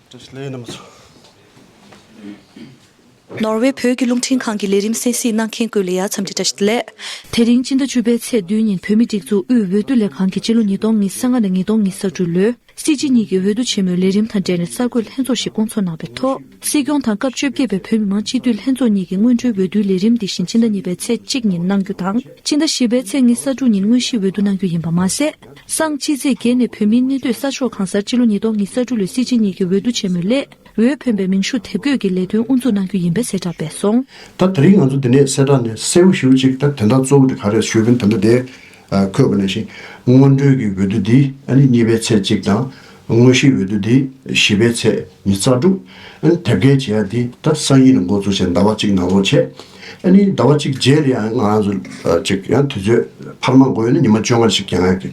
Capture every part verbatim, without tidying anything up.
བཀྲ་ཤིས་བདེ་ལེགས་རྣམ་པ་ཚོ། ནོར་ཝེ་བོད་ཀྱི་རླུང་འཕྲིན་ཁང་གི་ལས་རིམ་གསན་གཟིགས་གནང་མཁན་ཀུན་ལ་ཡ་འཚམས་འདྲི་བཀྲ་ཤིས་བདེ་ལེགས། དེ་རིང་སྤྱི་ཟླ་བཅུ་པའི་ཚེས་བདུན་ཉིན་བོད་མིའི་སྒྲིག་འཛུགས་དབུས་འོས་བསྡུ་ལས་ཁང་གིས་ཕྱི་ལོ་ཉིས་སྟོང་ཉི་ཤུ་རྩ་ལྔ་ནས་ཉིས་སྟོང་ཉི་ཤུ་རྩ་དྲུག་ལོའི་སྲིད་སྤྱི་གཉིས་ཀྱི་འོས་བསྡུ་ཆེན་མོའི་ལས་རིམ་དང་འབྲེལ་ནས་གསར་འགོད་ལྷན་ཚོགས་ཤིག་བསྐོང་ཚོགས་གནང་བའི་ཐོག་སྲིད་སྐྱོང་དང་སྐབས་བཅོ་བརྒྱད་པའི་བོད་མི་མང་སྤྱི་འཐུས་ལྷན་ཚོགས་གཉིས་ཀྱི་སྔོན་འགྲོའི་འོས་བསྡུའི་ལས་རིམ་འདི་བཞིན་སྤྱི་ཟླ་གཉིས་པའི་ཚེས་གཅིག་ཉིན་གནང་རྒྱུ་དང་། སྤྱི་ཟླ་བཞི་པའི་ཚེས་ཉི་ཤུ་རྩ་དྲུག་ཉིན་དངོས་གཞིའི་འོས་བསྡུ་གནང་རྒྱུ་ཡིན་པ་མ་ཟད། སང་ཕྱི་ཚེས་བརྒྱད་ནས་བོད་མིའི་གནས་སྡོད་ས་ཕྱོགས་གང་སར་སྤྱི་ལོ་ཉིས་སྟོང་ཉི་ཤུ་རྩ་དྲུག་ལོའི་སྲིད་སྤྱི་གཉིས་ཀྱི་འོས་བསྡུ་ཆེན་མོའི་སླད་འོས་འཕེན་པའི་མིང་གཞུང་དེབ་འགོད་ཀྱི་ལས་དོན་དབུ་འཛུགས་གནང་རྒྱུ་ཡིན་པའི་གསལ་བསྒྲགས་སྤེལ་སོང་། ད་དེ་རིང་ང་ཚོ་འདི་ནས་གསལ་བསྒྲགས་ནས་གསལ་པོ་ཞེ་པོ་ཅིག་ད་དོན་དག་གཙོ་བོ་དེ་ག་རེ་ཞུས་པ་ཡིན་ད་ལྟ་དེ་འཁོད་པ་ནང་བཞིན་སྔོན་འགྲོའི་གི་འོས་བསྡུ་འདི་ཨ་ནི་གཉིས་པའི་ཚེས་གཅིག་དང་། དངོས་གཞིའི་འོས་བསྡུ་འདི་བཞི་པའི་ཚེས་ཉི་ཤུ་རྩ་དྲུག་ཨ་ནི་དེབ་སྐྱེལ་བྱེད་ཡ་འདི་ད་སང་ཉིན་ནས་འགོ་འཛུགས་བྱས་ཟླ་བ་གཅིག་ནང་ལོགས་བྱས། ཨ་ནི་ཟླ་བ་གཅིག་རྗེས་ལ་ཡང་ང་རང་ཚོ་ཅིག་ཡང་དུས་ཚོད་འཕར་མ་འགོར་ཡོད་ན་ཉི་མ་བཅོ་ལྔ་ཞིག་ཀྱང་ཡང་དེ་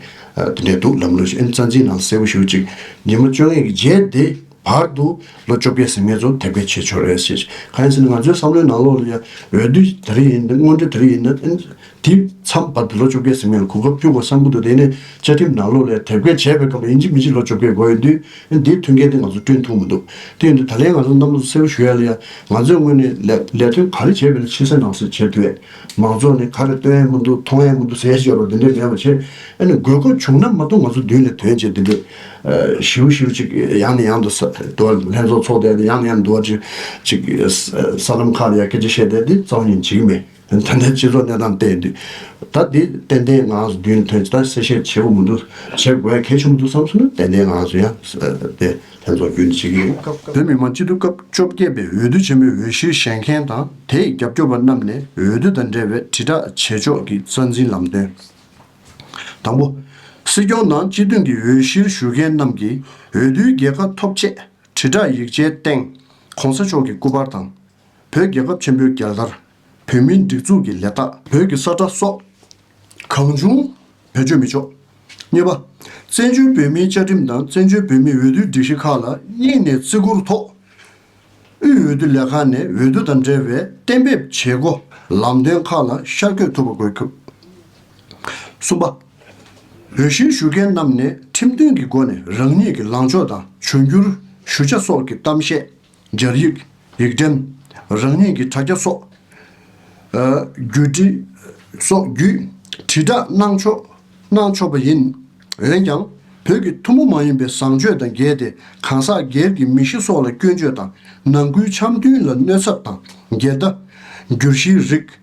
འདྲས་འདུག་ལམ་ལུགས་ཤིག་ཨ་ནི་རྩ་འཛིན་ནང་གསལ་པོ་ཞུ་ཅིག་ཉི་མ་བཅོ་ལྔ་གི་རྗེས་དེ་བར་དུ་ལོ་བཅོ་བརྒྱད་ཟིན་མཁན་ཚོ་དེབ་སྐྱེལ་བྱེད་ཆོག་རེད་ཟེར། གང་ཡིན་ཟེར་ན་ང་ཚོའི་བསམ་བློའི་ནང་ལོགས་ལ་ཡང་འོས་བསྡུ་དེ་རིང་ཡིན་ན་སྔོན་འགྲོ་དེ་རིང་ཡིན་ན་ཨ་ནི། དེ་མཚམས་བར་དུ་ལོ་བཅོ་བརྒྱད་ཟིན་མཁན་ལ་གོ་སྐབས་བསྐྱུར་དགོས་བསམ་གྱི་འདུག་དེ་ནས་བཅའ་ཁྲིམས་ནང་ལོགས་ལ་ཡང་དེབ་སྐྱེལ་བྱས་པའི་སྐབས་ལ་ཡིན་གཅིག་མིན་གཅིག་ལོ་བཅོ་བརྒྱད་འགོར་ཡོང་དུས་འདིའི་མཐུན་རྐྱེན་དེ་ང་ཚོ་བསྐྲུན་ཐུབ་མི་འདུག་དེ་ཡིན་དུས་ད་ལན་ང་ཚོ་རྣམ་པ་ཚོ་གསལ་པོ་ཞུ་ཡ་ལ་ཡང་ང་ཚོའི་ངོས་ནས་ལས་ལས་དོན་ག་རེ་བྱས་པ་ཡིན་ན་ཕྱི་གསལ་ནང་གསལ་བྱེད་ཐུབ་ཡས། མང་ཚོགས་ནས་ག་རེ་སྟོན་ཡས་མི་འདུག་མཐོང་ཡས་མི་འདུག་ཟེར་ཡས་ཅིག་ཡོད་རེད། དེ་འདྲས་མེད་པ་བྱས། ཨ་ནི་དགོས་མཁོ་བྱུང་ན་མ་གཏོགས་ང་ཚོ་མདུན་ལ་དོན་བྱེད་དེ་འདྲས་ཞིའུ་ཞིའུ་ཅིག་ཡང་ནས་ཡང་དུ་ས་འདུ་བ་ལྷན་ཚོགས་ཚོགས་བསྡད་དེ་ཡང་ནས་ཡང་འདུ་བ་ཅིག་ཅིག་ས་ལམ་ཁག་ལ་ཡ་སྐད་ཆ་བཤད་བསྡད་དེ་རྩ་བ་ཉིད་བྱེད་ཀྱི་མེད། ད་ལྟའི་སྤྱི་ཚོགས་གནས་སྟངས་བལྟས་དུས། ད་འདི་ཏན་ཏན་ང་རང་ཚོ་མདུན་ཐོན་ད་གསལ་བཤད་བྱེད་དགོས་མི་འདུག་བྱེད་དགོས་ཡ་གལ་ཆེན་པོ་འདུག་བསམ་སོང་ན་ཏན་ཏན་ང་རང་ཚོ་ཡང་དེ་ལྷན་ཚོགས་རྒྱུན་བྱེད་ཀྱི་ཡོད། བོད་མི་མང་སྤྱི་འཐུས་སྐབས་བཅོ་བརྒྱད་པའི་འོས་བསྡུ་ཆེན་མོའི་འོས་གཞིར་བཞེངས་མཁན་དང་དེའི་རྒྱབ་སྐྱོར་བ་རྣམས་ནས་འོས་བསྡུ་དང་འབྲེལ་བའི་དྲིལ་བསྒྲགས་བྱེད་ཕྱོགས་ཀྱི་རྩ་འཛིན་ལམ་སྟོན། དང་པོ། སྲིད་སྐྱོང་དང་སྤྱི་འཐུས་ཀྱི་འོས་གཞིར་ཞུགས་མཁན་རྣམས་ཀྱིས་འོས་བསྡུའི་རྒྱལ་ཁ་ཐོབ་ཆེད་དྲིལ་བསྒྲགས་ཡིག་ཆའི་སྟེང་གོང་ས་མཆོག་གི་སྐུ་པར་དང་། བོད་རྒྱལ་ཁབ་ཆེན་པོའི་རྒྱལ་དར། བོད་མིའི་སྒྲིག་འཛུགས་ཀྱི་ལས་རྟགས། བོད་ཀྱི་ས་ཁྲ་སོགས་གང་བྱུང་བེད་སྤྱོད་མི་ཆོག་གཉིས་པ། བཙན་བྱོལ་བོད་མིའི་བཅའ་ཁྲིམས་དང་བཙན་བྱོལ་བོད་མིའི་འོས་བསྡུའི་སྒྲིག་གཞི་ཁག་ལ་སྙིང་ནས་བརྩི་བཀུར་ཐོག་དབུས་འོས་བསྡུ་ལས་ཁང་ནས་འོས་བསྡུ་དང་འབྲེལ་བའི་གཏན་འབེབས་བྱེད་སྒོ་ལམ་སྟོན་ཁག་ལ་ཤར་བསྐྱོད་ཐུབ་པ་དགོས། གསུམ་པ། འོས་གཞིར་ཞུགས་མཁན་རྣམས་ནས་ཁྲིམས་མཐུན་གྱི་སྒོ་ནས་རང་ཉིད་ཀྱི་ལངས་ཕྱོགས་དང་འབྱུང་འགྱུར་ཞུ་བྱ་སོགས་ཀྱི་གཏམ་བཤད། སྦྱར་ཡིག་ཡིག་འགྲེམས། རང་ཉིད་ཀྱི་དྲ་རྒྱ་སོགས། ཨ། བརྒྱུད་འབྲེལ་སོགས་བརྒྱུད་དྲིལ་བསྒྲགས་གནང་ཆོག་གནང་ཆོག་པ་ཡིན། འོན་ཀྱང་། བོད་ཀྱི་ཐུན་མོང་མ་ཡིན་པའི་བཟང་སྤྱོད་དང་འགལ་ཏེ་གང་ཟག་སྒེར་གྱི་མི་གཤིས་སོགས་ལ་སྐྱོན་བརྗོད་དང་ནང་ཁུལ་འཆམ་མཐུན་ལ་གནོད་ཚབས་དང་འགལ་ཟླ། བསྒྱུར་གཞིའི་རིགས།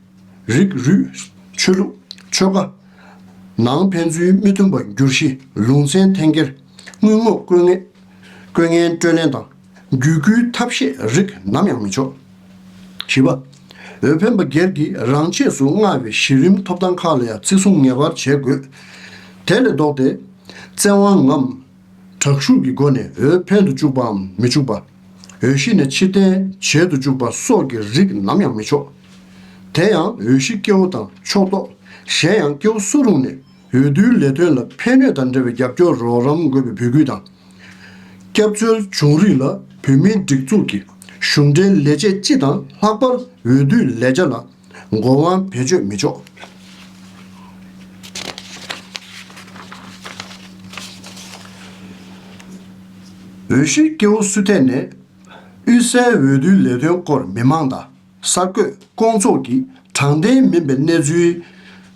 རིགས་རུས། ཆོས་ལུགས། ཆོལ་ཁ། ནང་ཕན་ཚུན་མི་མཐུན་པ་བསྒྱུར་གཞི། ལུང་ཚན་འཐེན་འཁྱེར། དངུལ་དངོས་བཀོད་ངན། བཀོད་ངན་སྤྲོད་ལེན་དང་། བརྒྱུད་སྐུལ་ཐབས་ཤེས་རིགས་ནམ་ཡང་མི་ཆོག་བཞི་པ། འོས་འཕེན་པ་སྒེར་གྱིས་རང་ཆས་སུ་མངའ་བའི་གཞི་རིམ་ཐོབ་ཐང་ཁག་ལ་ཡང་བརྩི་སྲུང་ངེས་པར་བྱེད་དགོས། དེ་ལས་ལྡོག་སྟེ། བཙན་དབང་ངམ། དྲག་ཤུགས་ཀྱི་སྒོ་ནས་འོས་འཕེན་དུ་བཅུག་པའམ་མི་བཅུག་པ། འོས་གཞི་ནས་ཕྱིར་འཐེན་བྱེད་དུ་བཅུག་པ་སོགས་ཀྱི་རིགས་ནམ་ཡང་མི་ཆོག་དེ་ཡང་འོས་གཞི་སྐྱེ་བོ་དང་ཕྱོགས་གཏོགས། གཞན་ཡང་སྐྱེ་བོ་སུ་རུང་ནས་འོས་བསྡུའི་ལས་དོན་ལ་ཕན་གནོད་དང་འབྲེལ་བའི་རྒྱབ་སྐྱོར་རོགས་རམ་དགོས་པའི་འབོད་སྐུལ་དང་། སྐྱབས་བཅོལ་བྱུང་རིགས་ལ་བོད་མིའི་སྒྲིག་འཛུགས་ཀྱི་གཞུང་འབྲེལ་ལས་བྱེད་སྤྱི་དང་ལྷག་པར་འོས་བསྡུའི་ལས་བྱ་ལ་འགོ་དབང་བེད་སྤྱོད་མི་ཆོག་འོས་གཞིར་སྐྱེ་བོ་སུ་ཐད་ནས་དབུས་སའི་འོས་བསྡུའི་ལས་དོན་སྐོར་མི་མང་དང་གསར་འགོད་སྐོང་ཚོགས་ཀྱིས་དྲང་བདེན་མིན་པའི་གནས་ཚུལ་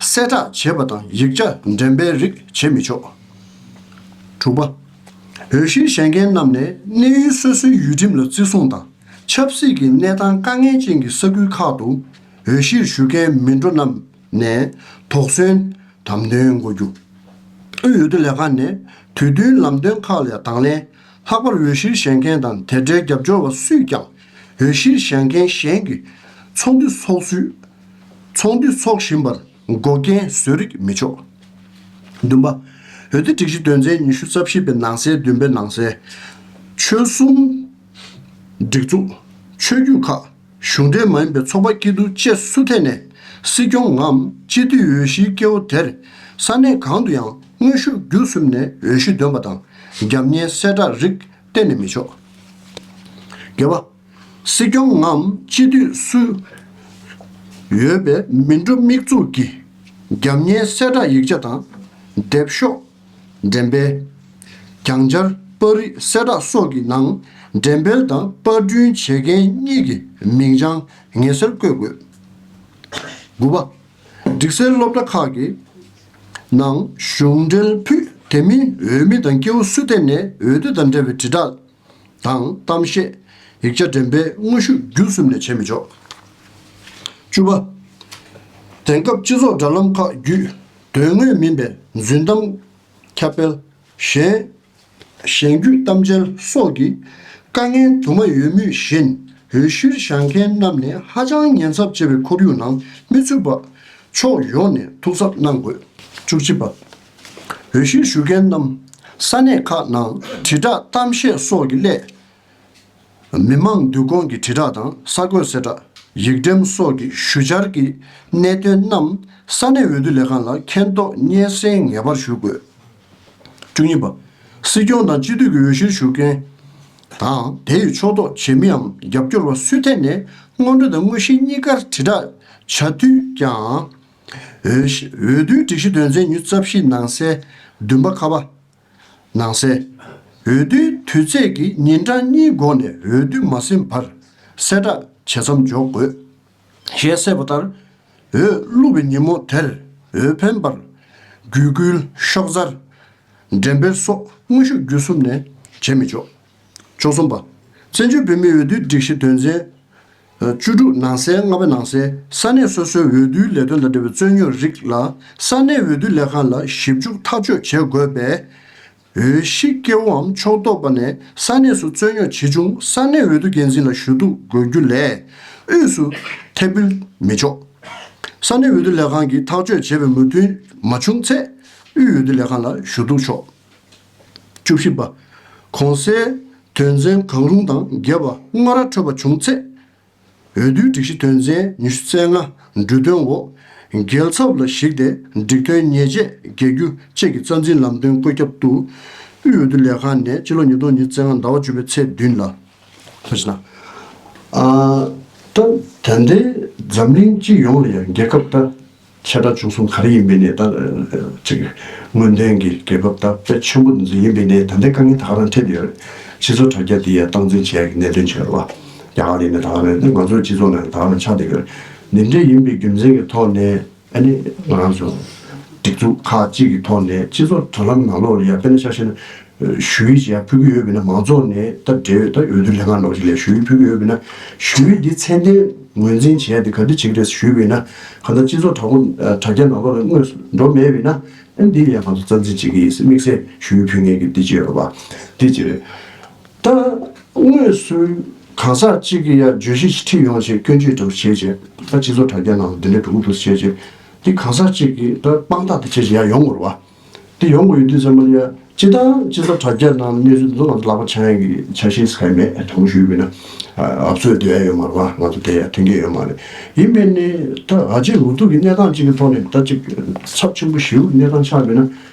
གསལ་བསྒྲགས་བྱེད་པ་དང་ཡིག་ཆ་འགྲེམས་སྤེལ་རིགས་བྱེད་མི་ཆོག་དྲུག་པ། འོས་གཞིར་བཞེངས་མཁན་རྣམས་ནས་གནས་ཡུལ་སོ་སོའི་ཡུལ་ཁྲིམས་ལ་བརྩི་སྲུང་དང་ཆབ་སྲིད་ཀྱི་གནས་སྟངས་དཀའ་ངལ་ཅན་གྱི་ས་ཁུལ་ཁག་ཏུ་འོས་གཞིར་ཞུགས་མཁན་མི་འགྲོ་རྣམས་ནས་དོགས་ཟོན་དམ་དོན་དགོས་རྒྱུ། དབུས་འོས་བསྡུ་ལས་ཁང་ནས་དུས་བསྟུན་ལམ་སྟོན་ཁག་ལ་དང་ལེན། ལྷག་པར་འོས་གཞིར་བཞེངས་མཁན་དང་དེ་འབྲེལ་རྒྱབ་སྐྱོར་བ་སུས་ཀྱང་འོས་གཞིར་བཞེངས་མཁན་གཞན་གྱི་ཚོགས་འདུ་ཚོགས་ཚུལ། ཚོགས་འདུ་འཚོགས་བཞིན་པར་འགོག་རྐྱེན་བཟོ་རིགས་མི་ཆོག་བདུན་པ། འོས་བསྡུ་སྒྲིག་གཞི་དོན་ཚན་ཉི་ཤུ་རྩ་བཞི་པའི་ནང་གསལ་བདུན་པའི་ནང་གསལ། ཆོལ་གསུམ། སྒྲིག་འཛུགས། ཆོས་བརྒྱུད་ཁག་གཞུང་འབྲེལ་མ་ཡིན་པའི་ཚོགས་པ་སྐྱིད་སྡུག་བཅས་སུ་ཐད་ནས་སྲིད་སྐྱོང་ངམ་སྤྱི་འཐུས་འོས་གཞིའི་སྐྱེ་བོ་དེར་ས་གནས་གང་དུ་ཡང་དངོས་ཤུགས་བརྒྱུད་གསུམ་ནས་འོས་གཞི་འདོན་པ་དང་རྒྱབ་གཉེར་གསལ་བསྒྲགས་རིགས་གཏན་ནས་མི་ཆོག་བརྒྱད་པ། སྲིད་སྐྱོང་ངམ་སྤྱི་འཐུས་སུ་ཡོད་པའི་མི་འགྲོ་དམིགས་འཛུགས་ཀྱི་རྒྱབ་གཉེར་གསལ་བསྒྲགས་ཡིག་ཆ་དང་དེབ་ཤོག་འགྲེམས་སྤེལ། གྱང་སྦྱར། པར་རིས། གསལ་བསྒྲགས་སོགས་ཀྱི་ནང་ འགྲེམས་སྤེལ་དང་པར་སྐྲུན་བྱེད་མཁན་གཉིས་ཀྱི་མིང་བྱང་ངེས་གསལ་བཀོད་དགོས། དགུ་པ། སྒྲིག་སའི་སློབ་གྲྭ་ཁག་གི་ནང་གཞུང་འབྲེལ་ཕུད་དེ་མིན་འོས་མི་དང་སྐྱེ་བོ་སུ་ཐད་ནས་འོས་བསྡུ་དང་འབྲེལ་བའི་དྲིལ་བསྒྲགས་དང་གཏམ་བཤད། ཡིག་ཆ་འགྲེམས་སྤེལ་དངོས་ཤུགས་བརྒྱུད་གསུམ་ནས་བྱེད་མི་ཆོག་བཅུ་པ། དེང་སྐབས་སྤྱི་ཚོགས་དྲ་ལམ་ཁག་བརྒྱུད་དོན་དངོས་མིན་པའི་རྫུན་གཏམ་ཁྱབ་སྤེལ། གཞན། གཞན་རྒྱུད་གཏམ་འཆལ་སོགས་ཀྱི་དཀའ་ངལ་དུ་མ་ཡོད་མུས་བཞིན་འོས་གཞིར་བཞེངས་མཁན་རྣམས་ནས་ཧ་ཅང་ཉེན་ཚབས་ཆེ་བའི་ཁོར་ཡུག་ནང་མི་ཚུད་པ་ཕྱོགས་ཡོངས་ནས་ཐུགས་གཟབ་གནང་དགོས། བཅུ་གཅིག་པ། འོས་གཞིར་ཞུགས་མཁན་རྣམས་ས་གནས་ཁག་ནང་དྲིལ་བསྒྲགས་གཏམ་བཤད་སོགས་ཀྱི་སླད། མི་མང་འདུ་སྐོང་གི་དྲིལ་བསྒྲགས་དང་གསར་འགོད་གསལ་བསྒྲགས། ཡིག་འགྲེམས་སོགས་ཀྱི་ཞུ་འཆར་གྱི་གནད་དོན་རྣམས་ས་གནས་འོས་བསྡུ་ལས་ཁང་ལ་མཁྱེན་རྟོགས་སྙན་སེང་ངེས་པར་ཞུ་དགོས། བཅུ་གཉིས་པ། སྲིད་སྐྱོང་དང་སྤྱི་འཐུས་ཀྱི་འོས་གཞིར་ཞུགས་མཁན་དང་དེ་ཡི་ཕྱོགས་གཏོགས་བྱེད་མིའམ་རྒྱབ་སྐྱོར་བ་སུའི་ཐད་ནས་སྔོན་འགྲོ་དང་དངོས་གཞི་གཉིས་ཀར་དྲིལ་བསྒྲགས་བྱ་འཐུས་ཀྱང་། འོས་གཞི་འོས་བསྡུའི་སྒྲིག་གཞི་དོན་ཚན་ཉི་ཤུ་རྩ་བཞི་ནང་གསལ་བདུན་པ་ཁ་པ། ནང་གསལ། འོས་བསྡུའི་དུས་ཚེས་ཀྱི་ཉིན་གྲངས་གཉིས་འགོར་ནས་འོས་བསྡུ་མ་ཟིན་བར་གསལ་བསྒྲགས་བྱེད་མཚམས་འཇོག་དགོས། ཞེས་གསལ་པོ་ལྟར། འོས་བླུགས་པའི་ཉིན་མོ་དེར་འོས་འཕེན་པར། གུས་བསྐུལ། ཤོག་འཛར། འགྲེམས་སྤེལ་སོགས་དངོས་ཤུགས་བརྒྱུད་གསུམ་ནས་བྱེད་མི་ཆོག་བཅུ་གསུམ་པ། བཙན་བྱོལ་བོད་མིའི་འོས་བསྡུའི་སྒྲིག་གཞི་དོན་ཚན་བཅུ་དྲུག་ནང་གསལ་ལྔ་པའི་ནང་གསལ་ས་གནས་སོ་སོའི་འོས་བསྡུའི་ལས་དོན་དང་འབྲེལ་བའི་རྩོད་རྙོག་རིགས་ལ་ས་གནས་འོས་བསྡུ་ལས་ཁང་ལ་ཞིབ་འཇུག་ཐག་གཅོད་བྱེད་དགོས་པས། འོས་གཞི་སྐྱེ་བོའམ་ཕྱོགས་གཏོགས་པ་ནས་ས་གནས་སུ་རྩོད་རྙོག་ཇི་བྱུང་ས་གནས་འོས་བསྡུ་འགན་འཛིན་ལ་ཞུ་གཏུག་དགོས་རྒྱུ་ལས་དབུས་སུ་ཐད་འབུལ་མི་ཆོག་ས་གནས་འོས་བསྡུ་ལས་ཁང་གིས་ཐག་གཅོད་བྱས་པའི་མོས་མཐུན་མ་བྱུང་ཚེ་དབུས་འོས་བསྡུ་ལས་ཁང་ལ་ཞུ་གཏུག་ཆོག་བཅུ་བཞི་པ། གོང་གསལ་དོན་ཚན་གང་རུང་དང་འགལ་བ་སྔ་ར་འཕྲོད་པ་བྱུང་ཚེ། འོས་བསྡུའི་སྒྲིག་གཞི་དོན་ཚན་ཉི་ཤུ་རྩ་ལྔ་འབྲུ་དོན་འོག་འགལ་ཚབས་ལ་གཞིགས་ཏེ་སྒྲིག་དོན་ཉེས་ཆད་འགེལ་རྒྱུ་བཅས་ཀྱི་རྩ་འཛིན་ལམ་སྟོན་བཀོད་ཁྱབ་ཏུ་དབུས་འོས་བསྡུ་ལས་ཁང་ནས་སྤྱི་ལོ་ཉིས་སྟོང་ཉི་ཤུ་རྩ་ལྔ་ཟླ་བ་བཅུ་པའི་ཚེས་བདུན་ལ། ཐུགས་རྗེ་གནང་། ཨ། ད་ད་ལྟའི་འཛམ་གླིང་སྤྱི་ཡོངས་ལ་ཡང་རྒྱལ་ཁབ་ད། ཆེ་ཕྲ་ཆུང་གསུམ་ག་རེ་ཡིན་པའི་ནས་ད་ཅིག་སྔོན་ཐོན་གྱི་རྒྱལ་ཁབ་ད་དཔེ་ཆེན་པོ་འདི་ཚོ་ཡིན་པའི་ནས་ད་ལྟའི་དཀའ་ངལ་ད་ག་རང་འཕྲད་ཡོད་རེད། སྤྱི་ཚོགས་དྲ་རྒྱ་འདི་ཡ་སྟངས་འཛིན་བྱེད་ཡག་གི་གནད་དོན་ཆེ་བ། རྒྱ་གར་ཡིན་ན་ད་ག་རང་ང་ཚོའི་སྤྱི་ཚོགས་ནང་ད་ག་རང་ཆགས་བསྡད་ཡོད་རེད། འདི་འདྲའི་ཡིན་པའི་རྒྱུ་མཚན་གྱི་ཐོག་ནས་ཨ་ནི་ང་རང་ཚོ་སྒྲིག་འཛུགས་ཁག་ཅིག་གི་ཐོག་ནས་སྤྱི་ཚོགས་དྲ་ལམ་ནང་ལོགས་ལ་ཡ་དཔེར་ན་ཆ་བཞག་ན། ཞུ་ཡིག་ཅིག་ཡར་ཕུལ་གྱི་ཡོད་པས་ན་མང་ཚོགས་ནས་ད་འབྲེལ་ཡོད་ད་འོས་བསྡུ་ལས་ཁང་ནང་ཞིག་ལ་ཞུ་ཡིག་ཕུལ་གྱི་ཡོད་པས་ན་ཞུ་ཡིག་འདི་ཚད་ལྡན་ངོས་འཛིན་བྱས་ཏེ་ག་འདྲ་བྱེད་ཀྱི་རེད་ཞུས་པས་ན་གང་ལྟར་སྤྱི་ཚོགས་དྲ་འགོ་དྲ་རྒྱ་ནང་ལོགས་ལ་དངོས་སུ་འགྲོ་མེད་པས་ན་ཨ་འདི་ཡང་ང་ཚོ་རྩ་འཛིན་བྱེད་ཀྱི་ཡིན་ཟེར་དམིགས་བསལ་ཞུ་ཡིག་ཕུལ་མཁན་གྱི་འདི་ཅིག་ཡོད་རེད་པ། འདི་ཅིག་རེད། ད་དངོས་སུ་གང་ཟག་གཅིག་གིས་ཡང་བརྗོད་གཞི་ཞིག་ཁྲིད་ཡོང་བྱས་སྐྱོན་བརྗོད་འདྲ་པོ་བྱས་བྱས་ད་སྤྱི་ཚོགས་དྲ་རྒྱ་ནང་ལ་འདི་འདྲ་འགྲོ་གི་འདུག་ཟེར་བྱས་བྱས་འདི་གང་ཟག་གཅིག་གིས་ད་དཔང་རྟགས་དེ་བྱས་བྱས་ཡར་ཡོང་དགོས་རེད་པ། དེ་ཡོང་དགོས་ཡོད་དུས་ཙམ་པ་ལ་ཡ་སྤྱི་བཏང་སྤྱི་ཚོགས་དྲ་རྒྱ་ནང་གནས་ཚུལ་འདི་ཚོ་ང་ཚོ་ལག་པ་འཆང་ཡ་གི་འཆར་གཞི་ཟེར་ག་ཡ་མེད། དྲང་པོ་ཞུས་པ་ཡིན་ན་ཨབ་སོ་ཡ་སྡོད་ཡ་ཡོད་མ་རེད་པ། ང་ཚོ་བསྡད་ཡ་མཐུན་རྐྱེན་ཡོད་མ་རེད། ཡིན་པས་ནི་ད་ཨ་ཅེ་འུ་ཐུག་གི་གནས་སྟངས་གཅིག་གི་ཐོག་ནས་ད་ཅིག་ཚབས་ཆེན་པོ་ཞེ་པོ་གནས་སྟངས་ཆགས་པས་ན་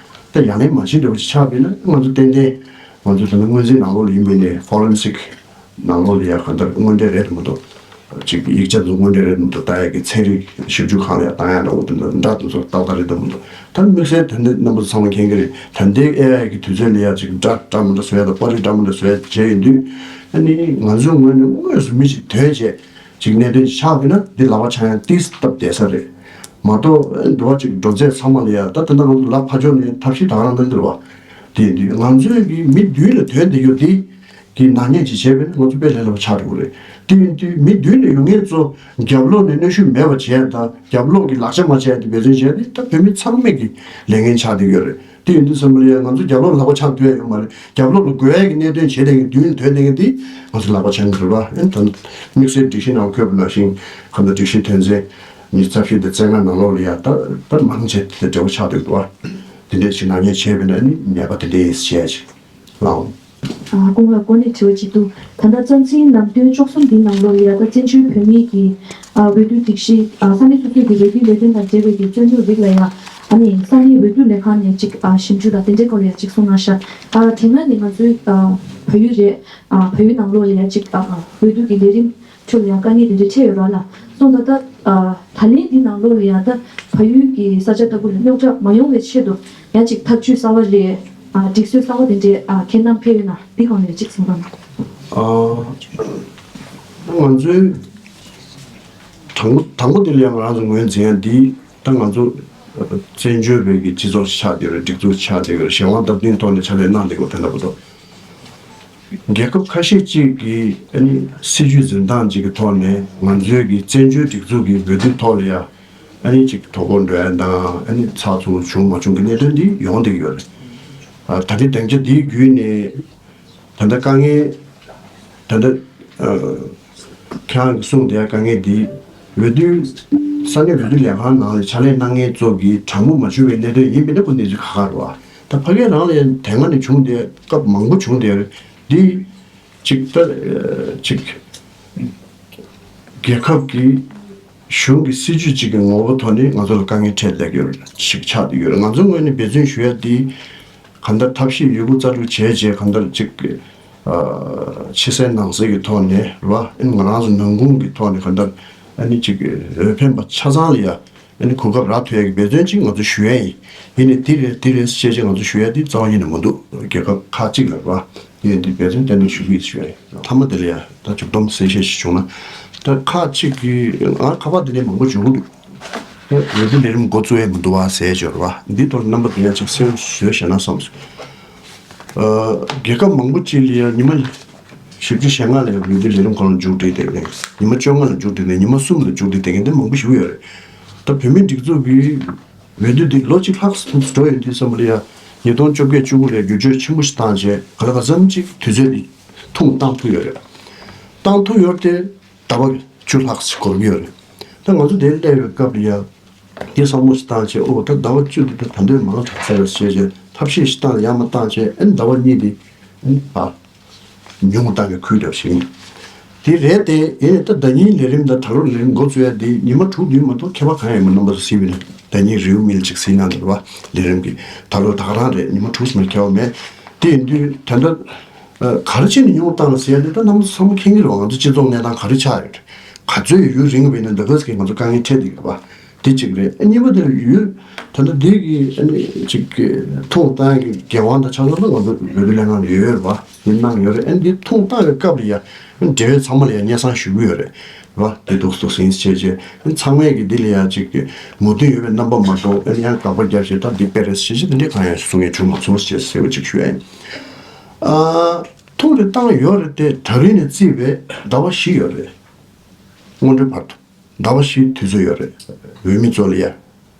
ད་ཡ་ལན་མ་བྱེད་འདྲ་པོ་ཅིག་ཆགས་པས་ན་ང་ཚོ་ཏན་ཏན་ང་ཚོ་ད་ནི་སྔོན་རྩིས་ནང་ལོགས་ལ་ཡིན་པས་ནི་ཕོ་རེན་སིག་ནང་ལོགས་ལ་ཡ་གང་ལྟར་དངོས་འབྲེལ་རེད་མི་འདུག་ཅིག་ཡིག་ཆ་ཚོ་དངོས་འབྲེལ་རེད་མི་འདུག་ལྟ་ཡག་གི་ཚན་རིག་ཞིབ་འཇུག་ཁང་ལ་ཡང་བཏང་ཡག་འདྲ་བོ་དེ་འདྲ་འདྲ་དེ་ཚོ་ཏག་ཏག་རེད་འདུག་མི་འདུག་ད་དམིགས་བསལ་དེ་འདྲ་རྣམ་པ་ཚང་མ་མཁྱེན་གྱི་རེད། ད་ལྟའི་ཨེ་ཨའི་གི་དུས་ཚོད་ལ་ཡང་ཅིག་འདྲ་འདྲ་མི་འདྲ་བཟོ་ཡག་དང་པར་རིས་འདྲ་མི་འདྲ་བཟོ་ཡག་བྱས་ཡོང་དུས་ཨ་ནི་ང་ཚོའི་ངོས་ནས་དངོས་སུ་མི་ཞིག་ཐོན་བྱས་ཅིག་གནད་དོན་ཞིག་ཆགས་པ་ཡིན་ན་འདི་ལག་པ་འཆང་ཡག་ཏིས་སྟབས་བདེ་ས་རེད་མ་གཏོགས་འགྲོ་བ་ཅིག་འགྲོ་ཚད་ཚང་མ་ལ་ཡང་ད་དེ་འདྲ་ང་ཚོ་ལག་ཕར་ཕྱོགས་ནས་ཐབས་ཤེས་ད་ག་རང་གནང་གི་རེད་བ། དེ་ཡིན་དུས་ང་ཚོའི་གི་མི་མདུན་ལ་ཐོན་བསྡད་རྒྱུ་དེ། གི་ནག་ཉེས་ཅིག་བྱས་པས་ན་ང་ཚོ་དཔེ་ལས་སླ་པོ་ཆགས་འགྲོ་གི་རེད། དེ་ཡིན་དུས་མི་མདུན་ནས་ཡོང་མཁན་ཚོ་རྒྱབ་ལོགས་ནས་གནོན་ཤུགས་མེད་པ་བྱས་དང་རྒྱབ་ལོགས་ཀྱི་ལག་ཆ་མ་བྱས་ཏེ་འབད་བརྩོན་བྱས་ཏེ་ད་བོད་མི་ཚང་མས་ཀྱི་ལས་འགན་ཆགས་བསྡད་ཡོད་རེད། དེ་ཡིན་དུས་ཙམ་པ་ལ་ཡང་ང་ཚོ་རྒྱབ་ལོགས་ལག་པ་འཆང་ཐུབ་ཡ་ཡོད་མ་རེད། རྒྱབ་ལོགས་ལ་དགོས་ཡ་གི་གནད་དོན་བྱས་བསྡད་མཁན་མདུན་ལ་ཐོན་བསྡད་མཁན་དེ་ང་ཚོ་ལག་པ་འཆང་གི་རེད་པ། ཨེ་ད་དམིགས་བསལ་སྒྲིག་གཞི་ནང་བཀོད་པ་ནང་བཞིན་གང་ལྟར་སྒྲིག་གཞི་དོན་ཚན་ཉི་ཤུ་རྩ་བཞི་དང་རྩ་ལྔ་ནང་ལོགས་ལ་ཡང་ད་ད་མང་ཆེ་དེ་འདྲ་བོ་ཆགས་བསྡད་འདུག་པ། དེ་འདྲས་ཞིག་ནག་ཉེས་བྱས་པས་ན་ནི་ཉེས་པ་དེ་འདྲས་བྱས་ཅིག་ལའོ། ཨ། སྐུ་ངོ་ལ་གོ་གནས་དྲི་བ་ཅིག་འདུག་ད་ལྟ་རྩ་འཛིན་ལམ་སྟོན་བཅུ་གསུམ་འདིའི་ནང་ལོགས་ལ་ཡ་ད་བཙན་བྱོལ་བོད་མིའི་གི་ཨ་འོས་བསྡུ་སྒྲིག་གཞི་ཨ་ས་གནས་སོ་སོའི་གི་འོས་བསྡུའི་ལས་དོན་དང་འབྲེལ་བའི་གི་རྩོད་རྙོག་རིགས་ལ་ཡ་ཨ་ནི་ས་གནས་འོས་བསྡུ་ལས་ཁང་ནས་ཅིག་ཨ་ཞིབ་འཇུག་དང་དེ་འདྲའི་སྐོར་ལ་ཡ་ཅིག་གསུངས་གནང་ཤག་ཨ་དེ་སྔ་ནས་ང་ཚོའི་ཨ་བལ་ཡུལ་རེད། ཨ་བལ་ཡུལ་ནང་ལོགས་ལ་ཡ་ཅིག་ཨ་འོས་བསྡུ་གི་ལས་རིམ་ཁྲོད་ལ་ཡང་དཀའ་ངལ་དེ་འདྲ་འཕྲད་ཡོད་ར་ལ། སོང་ཙང་ད་ཨ་ད་ལན་འདི་ནང་ལོགས་ལ་ཡང་ད་བལ་ཡུལ་གྱི་ས་ཆ་ལྟ་བུ་ལ་རྙོག་དྲ་མ་ཡོང་བའི་ཆེད་དུ་ཡང་ཅིག་ཐབས་ཇུས་གསར་བ་རེད། ཨ་སྒྲིག་སྲོལ་གསར་བ་དེ་འདྲའི་ཨ་ཁྱེད་རྣམས་ཕེབས་ཡོད་ན་འདི་སྒང་ལ་ཡང་ཅིག་གསུང་རོགས་གནང་། ཨ། ང་ཚོའི་དང་པོ་དང་པོ་དེ་ལ་ཡང་ང་རང་ཚོ་ངོས་འཛིན་ཡ་འདི་ད་ང་ཚོ་བཙན་བྱོལ་བའི་གི་སྤྱི་ཚོགས་ཆགས་བསྡད་ཡོད་རེད། སྒྲིག་འཛུགས་ཆགས་བསྡད་ཡོད་རེད། གཞན་དབང་སྟབས་བསྟུན་ཐོག་ནས་ཕྱག་ལས་གནང་བསྡད་ཡོད་དེ་འདྲ་པོ་འདུག་རྒྱལ་ཁབ་ཁ་ཤས་ཅིག་གིས་ཨ་ནི་སྲིད་ཇུས་འཛིན་སྟངས་ཅིག་གི་ཐོག་ནས་ང་ཚོའི་གི་བཙན་བྱོལ་སྒྲིག་འཛུགས་ཀྱི་འོས་བསྡུ་ཐོག་ལ་ཡ་ཨ་ནི་ཅིག་དོ་ཕོག་འགྲོ་ཡ་དང་ཨ་ནི་ཚགས་ཚུད་བྱུང་མ་བྱུང་གི་གནད་དོན་འདི་ཡོང་བསྡད་ཀྱི་ཡོད་རེད། ཨ། ད་ལྟའི་སྡིངས་ཆ་འདིའི་བརྒྱུད་ནས་ད་ལྟ་དཀའ་ངལ་ད་ལྟ་ཨ། ཁྱེད་རང་གིས་གསུངས་བསྡད་ཡ་དཀའ་ངལ་འདི་འོས་བསྡུ་ས་གནས་འོས་བསྡུ་ལས་ཁང་ནང་ལ་ཕྱག་ལས་གནང་མཁན་ཚོ་གིས་དྲང་པོ་མ་བྱུང་བའི་གནད་དོན་ཡིན་པས་ན་ཁོ་གནས་ཚུལ་ཁག་ཁག་རེད་བ། ད་ཕ་གི་རང་ལ་ཡང་དེ་སྔ་ནས་བྱུང་བསྡད་སྐབས་མང་པོ་བྱུང་བསྡད་རེད། འདི་གཅིག་ད་གཅིག་རྒྱལ་ཁབ་ཀྱི་གཞུང་གི་སྲིད་ཇུས་གཅིག་གི་ངོ་བོ་ཐོག་ནས་ང་ཚོ་ལ་དཀའ་ངལ་འཕྲད་བསྡད་ཀྱི་ཡོད་རེད། ཞིག་ཆགས་བསྡད་ཡོད་རེད། ང་ཚོའི་ངོས་ནས་འབད་བརྩོན་ཞུ་ཡ་འདི་གང་ལྟར་ཐབས་ཤེས་ཡོད་རྒུ་རྩལ་སྤྲུགས་བྱས་རྗེས་གང་ལྟར་གཅིག་ཕྱི་གསལ་ནང་གསལ་གྱི་ཐོག་ནས་རེད་བ། ཨ་ནི་ང་རང་ཚོ་ནང་ཁུལ་གྱི་ཐོག་ནས་གང་ལྟར་ཨ་ནི་གཅིག་འོས་འཕེན་པ་ཆ་ཚང་ལ་ཡ་ཨ་ནི་གོ་སྐབས་རག་ཐུབ་ཡ་གི་འབད་བརྩོན་ཅིག་ང་ཚོ་ཞུ་ཡ་ཡིན། ཡིན་ནའི་འདི་རེད་འདི་རེད་ཅེས་ཅེས་ང་ཚོ་ཞུ་ཡ་འདི་རྩ་བ་ཉིད་ནས་མི་འདུག་རྒྱལ་ཁབ་ཁག་ཅིག་ལ་རེད་བ། ཡིན་ནའི་འདི་འབད་བརྩོན་ཏན་ཏན་ཞུ་གི་ཡིན་ཞུ་ཡ་ཡིན། མཐའ་མ་དེ་ལ་ཡ་ད་མཇུག་སྡོམ་གསལ་བཤད་ཞིག་བྱུང་ན། ད་ཁག་ཅིག་གིས་ང་ཁ་པར་འདི་ནས་མང་པོ་བྱུང་གི་འདུག་འོས་བསྡུ་ལས་རིམ་འགོ་བཙུགས་ཡས་མི་འདུག་བ་ཟེར་ཞོར་བ། འདི་ཐོག་རྣམ་པ་དེ་ཡང་ཅིག་གསལ་བོ་བཟོས་བཞག་ན་བསམ་སོང་། ཨ། རྒྱལ་ཁབ་མང་པོ་ཅིག་ལ་ཡང་ཉི་མ་བཞི་བཅུ་ཞེ་ལྔ་ལ་ཡང་འོས་བསྡུ་ལས་རིམ་ཁོ་རང་མཇུག་སྒྲིལ་བསྡད་མཁན། ཉི་མ་བཅོ་ལྔ་ལ་མཇུག་སྒྲིལ་ནས་ཉི་མ་གསུམ་ལ་མཇུག་སྒྲིལ་བསྡད་མཁན་དེ་མང་པོ་ཞིག་ཡོད་རེད། ད་བོད་མིའི་སྒྲིག་འཛུགས་ཀྱི་འོས་བསྡུ་འདི་ལོ་གཅིག་ལྷག་ཙམ་འགྲོ་ཡོང་དུས་ཙམ་པ་ལ་ཡང་ཉིས་སྟོང་བཅོ་བརྒྱད་བཅུ་དགུ་ལ་བསྒྱུར་བཅོས་ཆེན་པོ་ཞིག་བཏང་རྗེས་ག་ལ་ག་ཙམ་ཅིག་དུས་ཚོད་འདི་ཐུང་བཏང་ཐུབ་ཡོད་རེད། བཏང་ཐུབ་ཡོད་དེ། ཟླ་བ་བཅུ་ལྷག་ཙམ་འགོར་གྱི་ཡོད་རེད། ད་ང་ཚོ་དེར་སླེབས་པའི་སྐབས་ལ་ཡང་འདི་བསམ་བློ་ཞིག་བཏང་བྱས། ཨོ་ད་ཟླ་བ་བཅུ་འདི་ད་ད་འདོད་མང་དྲགས་ཚར་རེད་ཟེར་བྱས་ཐབས་ཤེས་ཤིག་བཏང་ཡང་མ་བཏང་བྱས། ཨ་ནི་ཟླ་བ་གཉིས་འདི་ཨ་ནི་ཕར་ཉུང་བཏང་གི་ཁུལ་འདྲ་ཞིག་ཡིན། དེ་རེད་དེ། ཡིན་ནའི་ད་ཟླ་ཉིན་ལས་རིམ་དང་ད་ལོ་ལས་རིམ་འགོ་བཙུགས་ཡ་འདི་ཉི་མ་དྲུག་བདུན་མ་གཏོགས་ཁྱད་པར་གང་ཡང་མི་འདུག་རྣམ་པ་ཚོ་གཟིགས་པ་ཡིན་ན། ཟླ་ཉིན་རེའུ་མིག་ཅིག་གཟིགས་ན་འདུག་བ། ལས་རིམ་གྱི་ད་ལོ་ད་ག་རང་རེད། ཉི་མ་དྲུག་ཙམ་ལས་ཁྱད་པར་མེད། དེ་ཡིན་དུས་ད་ལྟ་ཨ། ག་རེ་བྱས་ནས་ཉུང་བཏང་ལ་ཟེར་ཡ་དེ་ད་རྣམ་པ་ཚོ་ཚང་མ་མཁྱེན་གྱི་རེད་བ། ང་ཚོ་སྤྱི་ཚོགས་གནས་སྟངས་ག་རེ་ཆགས་ཡོད། ག་ཚོད་ཡུན་རིང་བ་ཡིན་ན་འདི་ག་ཚོད་ཀྱིས་ང་ཚོ་དཀའ་ངལ་འཕྲད་བསྡད་ཀྱི་རེད་བ། དེ་གཅིག་རེད། ཨ། གཉིས་པ་དེ་ཡུན་ད་ལྟ་འདི་གི་ཨ་ནི་ཅིག་གི་ཐུང་བཏང་གི་འགན་དབང་དང་ཆ་ཚང་ད་ང་ཚོ་འོས་བསྡུ་ལྷན་ཁང་ལ་ཡོད་རེད་བ། ཡིན་གནང་ཡོད་རེད། ཨ་ནི་འདི་ཐུང་བཏང་བའི་སྐབས་ལ་ཡ་འབྲེལ་ཡོད་ཚང་མ་ལ་ཡ་སྙན་སེང་ཞུ་གི་ཡོད་རེད་བ། དེ་འདུག་འདུག་ཟིན་བྱས་རྗེས་ཨ་ནི་ཚང་མས་ཀྱི་འདི་ལ་ཡ་ཅིག་གི་མོས་མཐུན་ཡོད་པའི་རྣམ་པ་མ་གཏོགས། ཨ་ནི་ཡང་དགག་པ་བརྒྱབ་བྱས་ད་འདི་དཔེ་རེད་ཟེར་བྱས་དེ་འདྲས་གང་ཡང་གསུང་ཡ་བྱུང་མ་སོང་ཞེས་ཟེར་བ་ཅིག་ཞུ་ཡ་ཡིན། ཨ། ཐུང་རེ་བཏང་ཡོད་རེད་དེ། ད་རིང་ནས་བརྩིས་པའི་ཟླ་བ་བཞི་ཡོད་རེད། སྔོན་འགྲོའི་བར་དུ་ཟླ་བ་བཞིའི་དུས་ཚོད་ཡོད་རེད། འོས་མི་ཚོ་ལ་ཡ་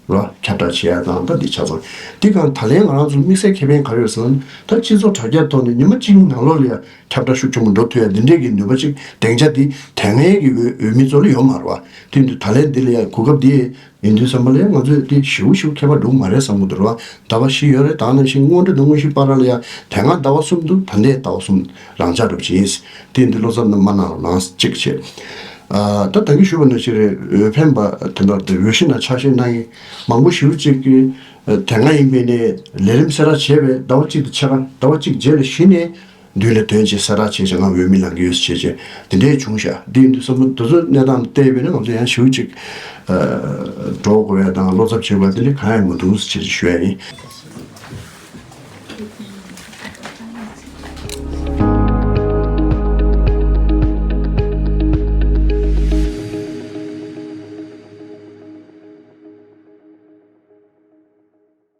རོ་ཁྱབ་བསྒྲགས་བྱེད་ཡ་དང་། ད་འདི་ཆ་ཚང་འདི་གང་ད་ལན་ང་རང་ཚོ་དམིགས་བསལ་ཁེ་ཕན་ག་རེ་ཡོད་ཟེར་ན། ད་སྤྱི་ཚོགས་དྲ་རྒྱ་ཐོག་ནས་ཉི་མ་གཅིག་ནང་ལོགས་ལ་ཡ་ཁྱབ་བསྒྲགས་ཤུགས་ཆེན་པོ་འགྲོ་ཐུབ་ཡ་འདི་འདྲས་ཀྱི་ནུས་པ་ཅིག་སྡིངས་ཆ་འདི་དེ་སྔའི་གི་འོས་འོས་མི་ཚོ་ལ་ཡོད་མ་རེད་བ། དེ་འདི་ད་ལན་འདི་ལ་ཡ་གོ་སྐབས་འདི་ཡིན་དུས་ཙམ་པ་ལ་ང་ཚོས་དེ་ཞེ་པོ་ཞེ་པོ་ཁྱད་པར་འགྲོ་གི་མ་རེད་བསམ་གྱི་འདུག་ར་བ། ཟླ་བ་བཞི་ཡོད་རེད། ད་ནང་བཞིན་སྔོན་འགྲོ་དང་དངོས་གཞིའི་བར་ལ་ཡང་དེ་སྔ་ཟླ་བ་གསུམ་འདུག་ད་ལྟའི་ཟླ་བ་གསུམ་རང་འཇགས་འགྲུབ་ཅིག་ཡིན། དེ་འདི་བློ་འཚབ་མ་གནང་རོགས་གནང་གཅིག་བྱས། ཨ། ད་ད་གིན་ཞུས་པ་ནང་བཞིན་རེད། འོས་འཕེན་པ་དེ་འདྲ་དེ་འོས་གཞི་ནང་ཆ་ཤས་གནང་མཁན་མང་པོ་ཞེ་པོ་ཅིག་གིས་དེ་སྔ་ཡིན་པའི་ནས་ལས་རིམ་གསལ་བསྒྲགས་བྱས་པའི་ཟླ་བ་གཅིག་དང་ཕྱེད་ཀ་ཟླ་བ་གཅིག་རྗེས་ལ་གཞི་ནས། མདུན་ལ་དོན་ཆེ་གསལ་བསྒྲགས་བྱས་བྱས་ང་འོས་མི་ལངས་ཀྱི་ཡོད་ཟེར་བྱས་བྱས་དེ་འདྲས་བྱུང་ཤག་འདི་ཡིན་དུས་ཙམ་པ་དེ་ཚོ་གནས་སྟངས་བལྟས་པས་ན་ང་ཚོ་ཡང་ཞེ་པོ་ཅིག་ཨ། འདྲོག་དགོས་ཡ་དང་བློ་འཚབ་བྱེད་དགོས་ཡ་དེ་འདྲས་གང་ཡང་མི་འདུག་ཟེར་བྱས་ཞུ་ཡ་ཡིན།